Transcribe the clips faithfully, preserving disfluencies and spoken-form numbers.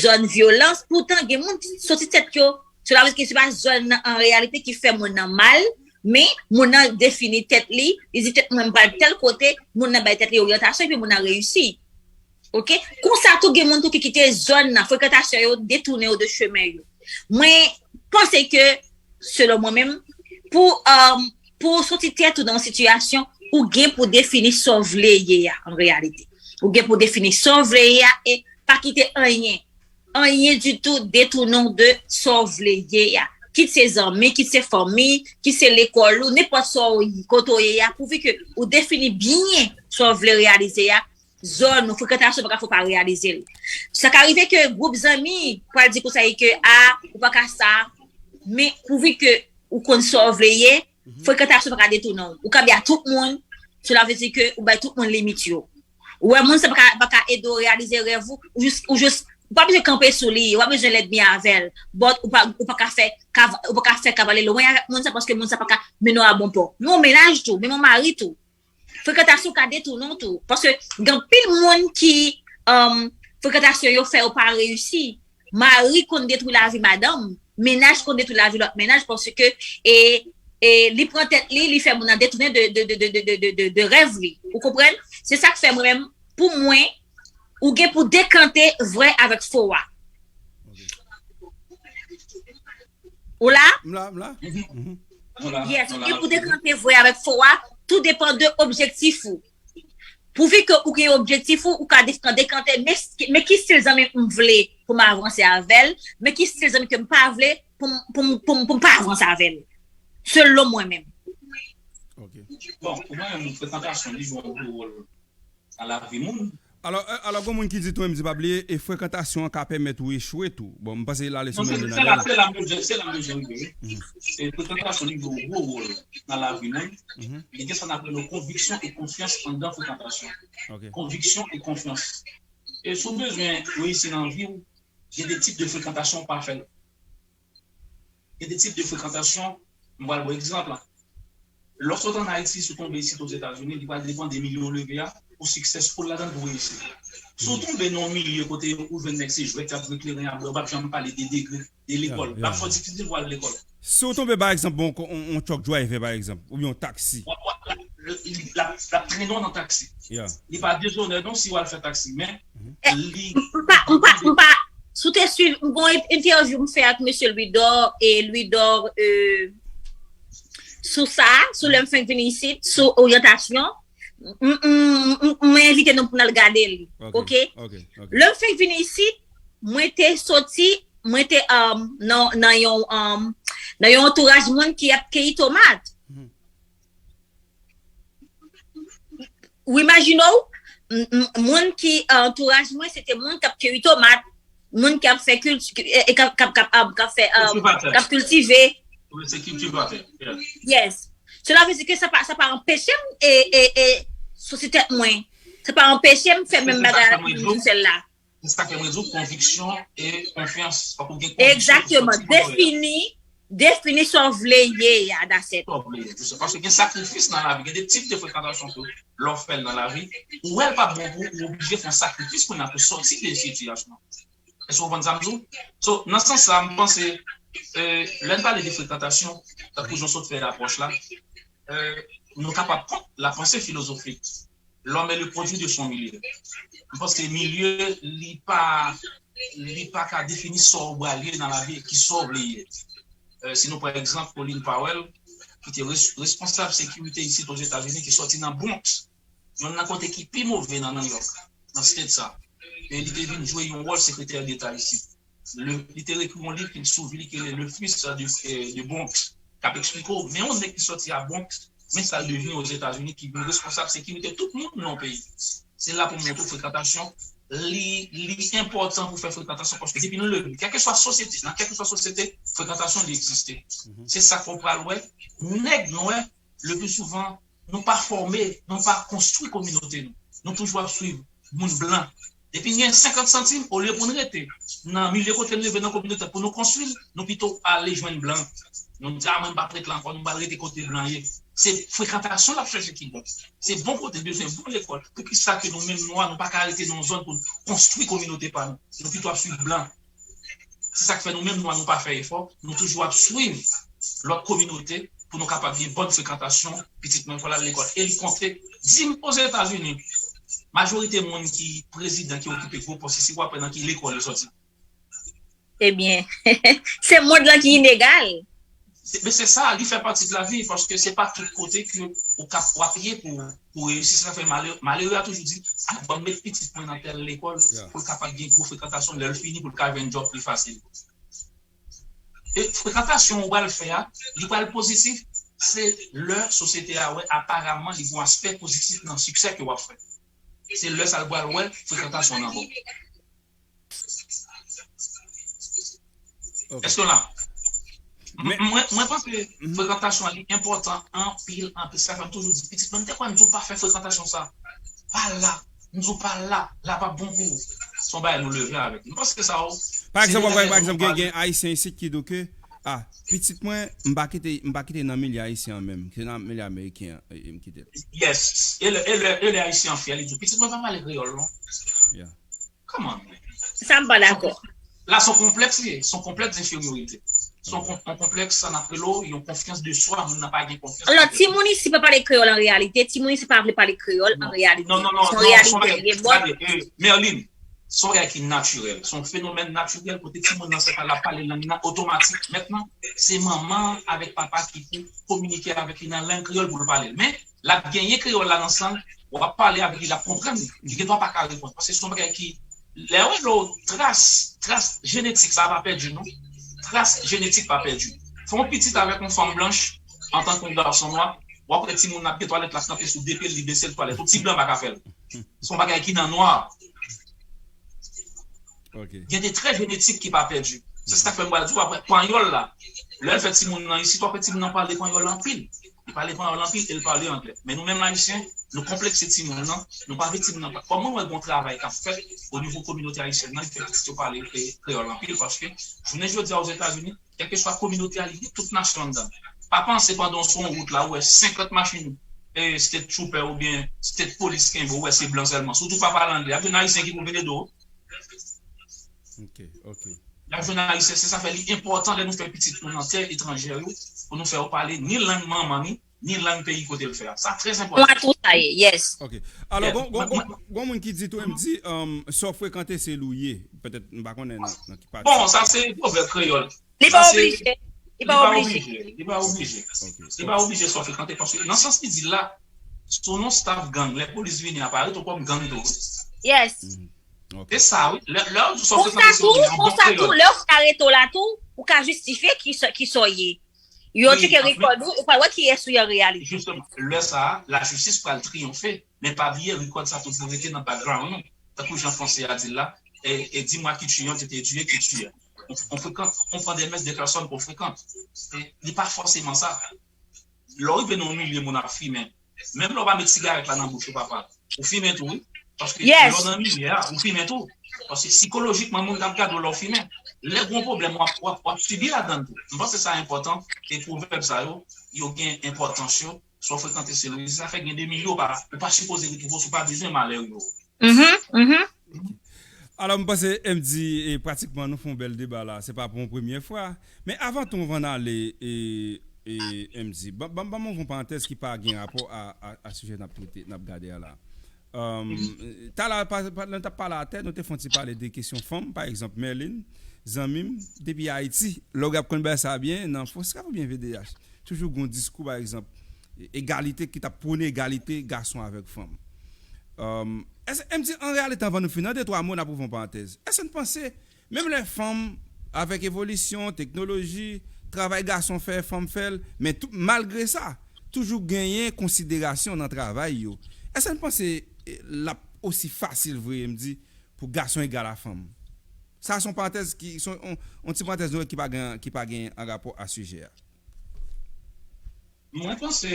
zòn vyolans, poutan gen moun ki soti tèt yo. Sela vle di ke se pa zòn nan an reyalite ki fè moun nan mal, men moun nan defini tèt li, li di tèt mwen m pral tèl kote, moun nan bay tèt li oryantasyon epi moun nan reyisi. Oke? Konsa tou gen moun tou ki kite zòn nan, frekantasyon yo detounen yo de chemen yo. Mwen panse ke, selon mwen menm, pou, um, pou w soti tèt ou nan yon sitiyasyon, ou gen pou defini sa w vle ye a, an reyalite. Ou gen pou defini sa w vle ye a e pa kite anyen, anyen ditou detounen w de sa w vle ye a. Kit se zanmi, kit se fanmi, kit se lekòl ou, nenpòt sa w ye, kote w ye a, pouvi ke ou defini byen sa w vle reyalize a, zòn ou, frekantasyon pa ka fè w pa reyalize l. Sa ka rive ke gwoup zanmi pral di konsa ke, a, ou pa ka sa, men pouvi ke ou konn sa w vle ye, frekantasyon pa ka detounen w. Ou ka byen a tout moun, sela vle di ke ou bay tout moun limit yo. Ou wè moun sa pa ka, pa ka ede w reyalize rèv ou, ou jis, ou jis, ou pa bezwen kanpe sou li, ou pa bezwen lènmi avè l, but ou pa, ou pa ka fè, kav-, ou pa ka fè kavale lwen avèk moun sa paske moun sa pa ka mennen w a bon pò. Men yon mennaj tou, menm yon mari tou. Frekantasyon ka detounen w tou. Paske gen anpil moun ki, um, frekantasyon yo fè yo pa reyisi. Mari konn detwi lavi madanm, mennaj konn detwi lavi lòt mennaj paske e, e li pran tèt li, li fè moun nan detounen de, de, de rèv li. Ou konprann? Se sa k fè mwen menm, pou mwen, ou gen pou dekante vrè avèk fo a. Ou la? M la, m la. Yes, ou gen pou dekante vrè avèk fo a, tou depann de objektif ou. Pouvi ke ou gen objektif ou, ou ka def-, dekante, men, men ki stil zanmi m vle pou m avanse avè l, men ki stil zanmi ke m pa vle pou m, pou m, pou m, pou m pa avanse avè l. Selon mwen menm. Bon, pou mwen menm, frekantasyon li jwe yon gwo wòl nan lavi moun. Alò, alò, gon moun ki di tou menm di pa bliye, e frekantasyon an ka pèmèt ou echwe tou. Bon, m panse la leson menm li nan lè. Se la m bezwen, se la m bezwen rive, wi. E frekantasyon li jwe yon gwo wòl nan lavi moun. Li gen sa n ap rele konviksyon e konfyans anndan frekantasyon. Konviksyon e konfyans. E si w bezwen reyisi nan vi w, gen de tip de frekantasyon w pa fè l. Gen de tip de frekantasyon, m pral ba w egzanp la. Lè w sot ann Ayiti, si w tonbe isit Ozetazini, li pral depann de milye w leve a, pou w successful ladan l pou w reyisi. Si w tonbe nan yon milye kote ou jwenn nèg se jwèt, y ap jwe kleren, y ap bwè, yo p ap janm pale de degre, de lekòl. L ap fè w difisil pou w al lekòl. Si w tonbe, pa egzanp, yon, yon, yon truck driver, pa egzap, oubyen yon taksi. L ap, l ap trennen w nan taksi. Li pa dezonè non si w al fè taksi, men li. M pa, m pa, m pa, si w te swiv, m gon entèvyou m fè ak mesye Louidor, e Louidor, euh, sou sa, sou lè m fenk vini isit, sou oryantasyon, m, m, m, m envite nou pou n al gade li. Oke? Lè m fenk vini isit, mwen te soti, mwen te, um, nan, nan yon, um, nan yon antouraj moun ki ap keyi tomat. Ou imajine w, m, m, moun ki, euh, antouraj mwen, se te moun k ap keyi tomat, moun k ap fè kilti, e, e k ap, k ap, k ap, k ap fè, euh, k ap kiltive. Wi, se kiltivatè. Yeah. Yes. Sela vle di ke sa pa, sa pa anpeche m e, e, e sosi tèt mwen. Sa pa anpeche m fè menm bagay la pou moun sèl la. Se sa k fè mwen di w konviksyon e konfyans. Fòk ou gen konviksyon. Egzakteman. Defini, defini sa w vle ye a, that's it. Sa w vle ye. Paske gen sakrifis nan lavi, gen de tip de frekantasyon tou. Lè w fè l nan lavi, ou wè l p ap bon pou ou, ou oblije fè yon sakrifis kounye a pou sòti de sitiyasyon an. Èske w konprann sa m di w? So, nan sans sa, m panse, euh, lè n pale de frekantasyon, tankou jan w sot fè apwòch la, euh, nou kapab kont la panse filozofik. L'homme est le produit de son milieu. M panse milye, li pa, li pa ka defini sa w pral ye nan lavi e ki sa w vle ye. Euh, si nou pran egzanp Colin Powell, ki te res-, responsab sekirite isit Ozetazini, ki sòti nan Bronx, yonn nan kote ki pi move nan New York, nan state sa. E li te vin jwe yon wòl sekretè deta isit. Le, li te ekri yon liv ki sou li ki rele Le Fils de, euh, de Bronx, k ap eksplike w, men yon nèg ki sòti a Bronx, men sa l devni Ozetazini, ki vin responsab sekirite tout moun nan yon peyi. Se la pou m montre w frekantasyon, li, li enpòtan pou fè frekantasyon, paske depi nou leve, kèlkeswa sosyete, nan kèlkeswa sosyete, frekantasyon li egziste. Se sa k fè w pral wè, nèg nwè, le pli souvan, nou pa fòme, nou pa konstwi kominote nou. Nou toujou ap swiv moun blan. Depi n gen senkant santim, olye pou n rete nan milye kote n leve nan kominote pou nou konstwi l, nou pito ale jwenn blan. Nou di, a, mwen m p ap ret la ankò, nou pral rete kote blan ye. Se frekantasyon l ap chèche ki bon. Se bon kote l bezwen, bon lekòl. Poukisa ke nou menm nwa, nou pa ka rete nan yon zòn pou n konstwi kominote pa nou? Nou pito ap swiv blan. Se sa k fè nou menm nwa, nou pa fè efò, nou toujou ap swiv lòt kominote pou nou kapab gen bòn frekantasyon. Pitit mwen fò l al lekòl. E li konte, di m Ozetazini, majorite moun ki prezidan, ki okipe gwo pòs isi, w ap wè nan ki lekòl yo sòti. Ebyen, se mond lan ki inegal. Se- Men se sa, li fè pati de lavi, paske se pa tout kote ke ou ka w ap ye pou pou reyisi. Se sa fè malere, malere a toujou di, ah, bon, m met pitit mwen nan tèl lekòl pou l kapab gen gwo frekantasyon, lè l fini pou l ka jwenn djòb pli fasil. E frekantasyon ou pral fè a, li pral pozitif, se lè sosyete a wè aparaman li gen yon aspè pozitif nan siksè ke w ap fè. Se lè sa l pral wè frekantasyon nan bon. Èske w la? Mwen panse frekantasyon an li enpòtan anpil, anpil. Sa fè m toujou di pitit mwen, m te kwè m di w pa fè frekantasyon sa. Pa la. M di w pa la. La p ap bon pou ou. Se yon bagay nou leve avèk li. M panse sa ou. Pa egzanp, w ap wè, pa egzanp, gen, gen Ayisyen isit ki di w ke, ah, pitit mwen, m pa kite, m pa kite nan milye ayisyen an menm. Se nan milye ameriken an, e, e m kite l. Yes. E lè, e lè, e lè Ayisyen an fyè, li di w, pitit mwen pa pale kreyòl non. Yeah. Come on. Sa m pa dakò. La, se yon konplèks li ye. Se yon konplèks enferiorite. Se yon kon- yon konplèks, sa n ap rele w, yon konfyans de swa, moun nan pa gen konfyans. Alò, timoun isi pa pale kreyòl an reyalite. Timoun isi pa vle pale kreyòl an reyalite. Non, non, non, Se yon non, se yon reyalite. bagay, gade, eh, Merlin, se yon bagay ki natirèl. Se yon fenomèn natirèl kote timoun nan se pa l ap pale lang nan otomatik. Mentnan, se manman avèk papa ki pou kominike avèk li nan lang kreyòl pou l pale l. Men, l ap genyen kreyòl la nan san l, w ap pale avèk li, l ap konprann li. Li gendwa pa ka reponn. Paske se yon bagay ki, lè w wè tras, tras jenetik sa pa pèdi non. Tras jenetik pa pèdi. Fè yon pitit avèk yon fanm blanch, antanke yon gason nwa, w ap wè timoun nan ap gen twalèt la kanpe sou de pye l, li bese l twalèt. Yon ti blan pa ka fè l. Se yon bagay ki nan nwa. Ok. Gen de trè jenetik ki pa pèdi. Se sa k fè m pral di w apre panyòl la. Lè l fè timoun nan isit, w ap wè timoun nan pale panyòl anpil. Li pale panyòl anpil e l pale anglè. Men nou menm Ayisyen, nou konplekse timoun nan, nou pa vle timoun nan pa. Kòm mwen wè gon travay k ap fèt o nivo kominote ayisyèn nan, li fè pitit yo pale e, kreyòl anpil, paske jounen jodi a Ozetazini, kèlkeswa kominote a li ye, tout nasyon anndan. Pa panse pandan w sou yon wout la, ou wè senkant machin e, state trooper oubyen state police kenbe w, ou wè se blan sèlman. Si w di w pa pale anglè, y ap jwenn Ayisyen ki pou vin ede w. Ok, ok. Y ap jwenn Ayisyen, se sa fè li enpòtan lè nou fè pitit nou nan tè etranjè yo, pou nou fè yo pale ni lang manman ni, ni lang peyi kote l fè a. Sa trè Yon enpòtan. atou sa ye, yes. Ok. Alò, gon, gon, gon, gon moun ki di tou, m di, um, sa w frekante se li w ye. Petèt, m pa konnen nan, nan ki pati. Bon, sa se pwovèb kreyòl. Li Sa pa se- oblije. Li Li pa pa oblije. oblije. Li pa oblije. Ok. Li pa oblije sa w frekante, paske nan sans li di l la, sou non staff gang, lè polis vini a parèt ou kòm gang tou. Yes. Ok. Se sa, wi. Lè, lè w di sa w Konsa frekante se tou, li an bon konsa tou, kreyòl. Lè w arete w la tou, ou ka jistifye ki sa ki sa w ye. Yo Wi, tcheke an- rekòd ou, ou pral wè kiyès ou ye an reyalite. Jisteman, lè sa a, lajistis pral triyonfe. Men pa bliye, rekòd sa toujou rete nan background nou. Tankou jan fransè a di l la, et, et dis-moi qui tu es, je te dirai qui tu es. On, on fréquente, on prend des mètres des personnes qu'on fréquente. E, li pa fòseman sa. Lè w rive nan yon milye moun ap fimen, menm lè w pa met sigarèt la nan bouch ou papa, ou fimen tou, wi. Paske Yes. Lè w nan milye a, ou fimen tou. Paske sikolojikman, moun k ap gade w lè w fimen. Lè gen yon pwoblèm, w ap, w ap, w ap sibi ladan l tou. M panse sa enpòtan, e pwovèb sa yo, yo gen enpòtans yo, sa w frekante se li w ye, sa fè gen de milye w pa, ou pa sipoze retwouve w si w pa bezwen malè yo. Mhm, mhm. Alò, m panse, M D, e, pratikman nou fè yon bèl deba la. Se pa pou yon premye fwa. Men avan tou, anvan n ale, e, e, M D, ban ban- ban m ouvri yon parantèz ki pa gen rapò a, a, a sijè n ap trete, n ap gade a la. Um, talè, pa- pa- lè n t ap pale atè, nou te fè yon ti pale de kesyon fanm, pa egzanp, Merlin, zanmi m, depi Ayiti, lè w ap konn bagay sa byen, nan Foscap oubyen V D H, toujou gen yon diskou, pa egzanp, e- egalite, ki t ap pwone egalite gason avèk fanm. Um, èske, M D, an reyalite, anvan nou fini, an de twa mo, n ap ouvri yon parantèz. Èske n panse, menm lè fanm, avèk evolisyon, teknoloji, travay gason fè, fanm fè l, men tou, malgre sa, toujou genyen konsiderasyon nan travay yo. Èske n panse, e, l ap osi fasil vre, M D, pou gason egal a fanm? Sa se yon parantèz ki, se yon, yon ti parantèz nou wè ki pa gen, ki pa gen an rapò a sijè a. Mwen panse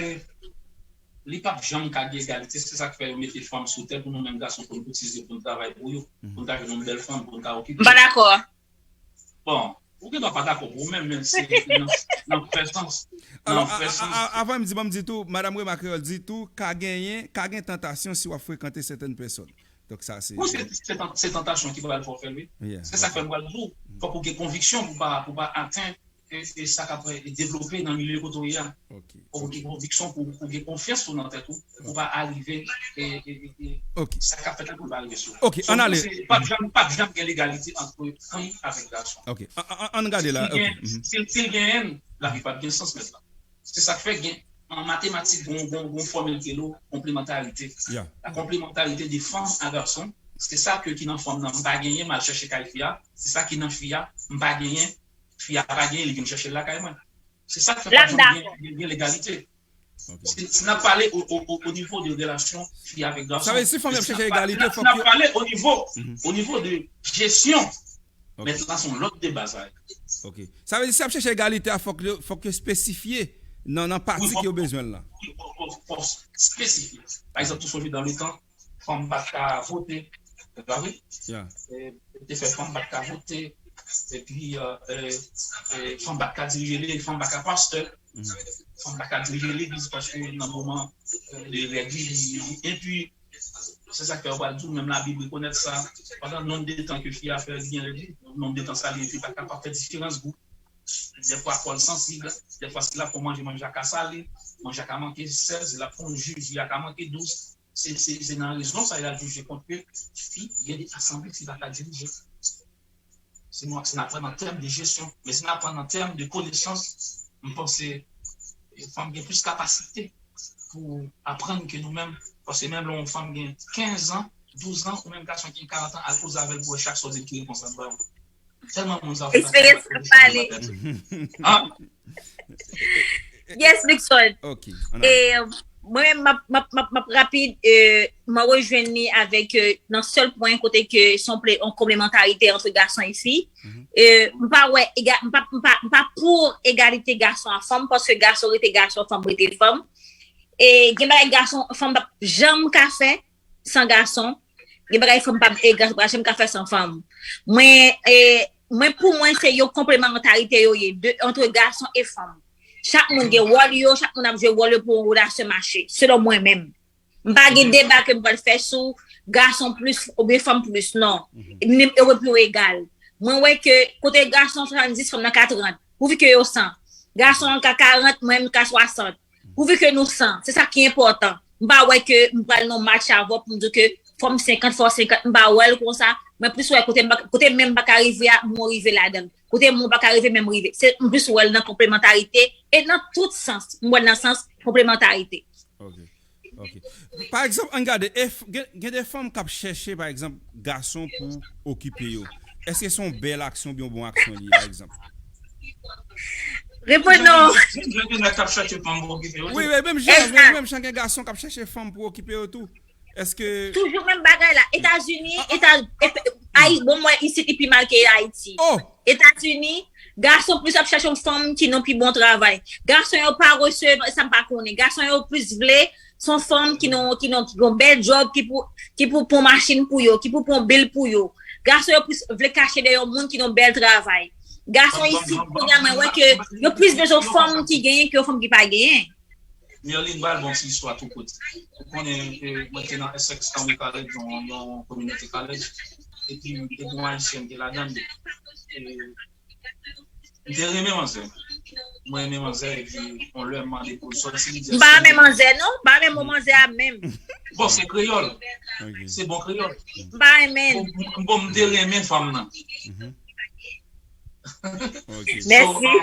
li p ap janm ka gen egalite, se sa k fè yo mete fanm sou tè pou nou menm gason pou n kotize, pou n travay pou yo, pou n ka jwenn yon bèl fanm, pou n ka okipe. M pa dakò. Bon, Ou gen dwa pa dakò pou ou menm, men se nan, nan fè sans. Nan fè sans. Avan m di, ban m di tou, Madanm Rema Kreyòl di tou, ka genyen, ka gen tantasyon si w ap frekante sètèn pèsòn. Donk sa se. Wi, se, se tan- se tantasyon ki pral fè w fè l, wi. Se sa k fè m pral di w, fòk ou gen konviksyon pou pa, pou pa atenn e, e sa k ap devlope nan milye kote w ye a. Fòk ou gen konviksyon, pou ou gen konfyans tou nan tèt ou, pou pa arive e, e, e, e sa k ap fèt la pou l pa rive sou ou. Ok, ann ale. Pou mwen, se p ap janm, p ap janm gen legalite ant fi avèk gason. Ok, ann gade la. Si l gen, si l genyen, lavi p ap gen sans mèt la. Se sa k fè gen, an matematik, gon, gon, gon fòmil ki rele konplemantarite. La complémentarité des femmes à garçons, se sa ke ki nan fanm nan m pa genyen, m al chèche kay fi a, se sa ki nan fi a, m pa genyen, fi a pa genyen, li vin chèche l lakay mwen. Se sa k fè pa janm gen, gen, gen legalite. Si, si n ap pale o, o, o, o nivo de relasyon fi avèk gason, sa vle di si fanm yo ap chèche egalite, fòk yo. Si n ap pale o nivo, o nivo de jesyon, mèt la se yon lòt deba sa ye. Ok. Sa vle di si y ap chèche egalite a, fòk yo, fòk yo espesifye nan, nan pati ke yo bezwen l lan. Wi, fòk, fòk, fòk espesifye. Pa egzanp, tou sonje dan le tan, fanm pa t ka vote, se pa vre? Te fè fanm pa t ka vote, epi fanm pa t ka dirije legliz, fanm pa t ka pastè, fanm pa t ka dirije legliz paske nan moman de règ li, li enpi se sa k fè yo pral di w, menm Labib rekonèt sa, pandan nonb de tan ke fi a fè li gen règ li, nonb de tan sa li enpi pa t kapab fè diferans gou. Dèfwa kò l sansib, dèfwa si l ap fè manje, manje a ka sale, manje a ka manke sèl, si l ap fè yon ji, ji a ka manke dous. Se, se, se nan rezon sa y al jije kont ke fi, gen de asanble fi pa ka dirije. Si nou, si n ap pran an tèm de jesyon, men si n ap pran an tèm de konesans, m panse fanm gen plis kapasite pou aprann ke nou menm, paske menm lè yon fanm gen kenz an, douz an, ou menm gason ki gen karant an, al koze avè l pou wè chak sa w di l ki repons l ap ba ou. Tèlman moun sa yo fè eksperyans ap pale. Yes, Luckson. Ok. E, mwen menm, m ap, m ap, m ap, m ap rapid, e, mwen rejwenn li avèk, e, nan sèl pwen kote ke se yon ple, yon konplemantarite ant gason e fi. E, m pa wè, ega- m pa, m pa, m pa pou egalite gason a fanm, paske gason rete gason, fanm rete fanm. E, gen bagay gason, fanm p ap janm ka fè san gason. Gen bagay fanm p ap, e, gason pa janm ka fè san fanm. Mwen, e, mwen, pou mwen, se yon konplemantarite yo ye, de, ant gason e fanm. Chak moun gen wòl yo, chak moun ap jwe wòl yo pou yon relasyon mache, selon mwen menm. M pa gen deba ke m pral fè sou gason plis oubyen fanm plis, non. Yo egal. Mwen wè ke kote gason swasanndiz, fanm nan ka trant. Pouvi ke yo san. Gason an ka karant, mwen menm ka swasant. Pouvi ke nou san. Se sa ki enpòtan. M pa wè ke m pral nan match avè w pou m di ke fò m senkant, fò w senkant. M pa wè l konsa. Mwen plis wè kote m pa, kote menm m pa ka rive a, mwen rive ladan l. Kote mwen pa ka rive, menm rive. Se, m plis wè l nan konplemantarite e nan tout sans. M wè l nan sans konplemantarite. Ok. Ok. Pa egzanp, ann gade, e f- gen, gen de fanm k ap chèche, pa egzanp, gason pou okipe yo. Èske se yon bèl aksyon oubyen yon bon aksyon li ye, pa egzanp? Reponn non. Gen de nèg k ap chèche fanm pou okipe yo tou. Wi, wi, menm jan, wi, menm jan gen gason k ap chèche fanm pou okipe yo tou. Èske toujou menm bagay la. Etazini, Eta- Eta- Ayi- bon, mwen, isit li pi mal ke Ayiti. Etazini, gason plis ap chèche yon fanm ki nan pi bon travay. Gason yo pa resevwa, sa m pa konnen. Gason yo plis vle se yon fanm ki nan, ki nan, ki gen yon bèl djòb, ki pou, ki pou pran machin pou yo, ki pou pran bil pou yo. Gason yo plis vle kache dèyè yon moun ki nan bèl travay. Gason isit, kounye a, mwen wè ke yo plis bezwen yon fanm ki genyen ke yon fanm ki pa genyen. Merline, ba l bon ti istwa tou kout. Ou konnen, e, mwen te nan Essex County College, yon, yon kominote college, epi m te gen yon Ayisyèn ki te ladan l. E, m te renmen manzè. Mwen renmen manzè, epi yon lè m mande pou l sòti, li di, m pa renmen manzè, non. M pa renmen manzè a menm. Bon, se kreyòl. Se bon kreyòl. M pa renmen l. Bon, m- bon, m te renmen fanm nan. Mèsi.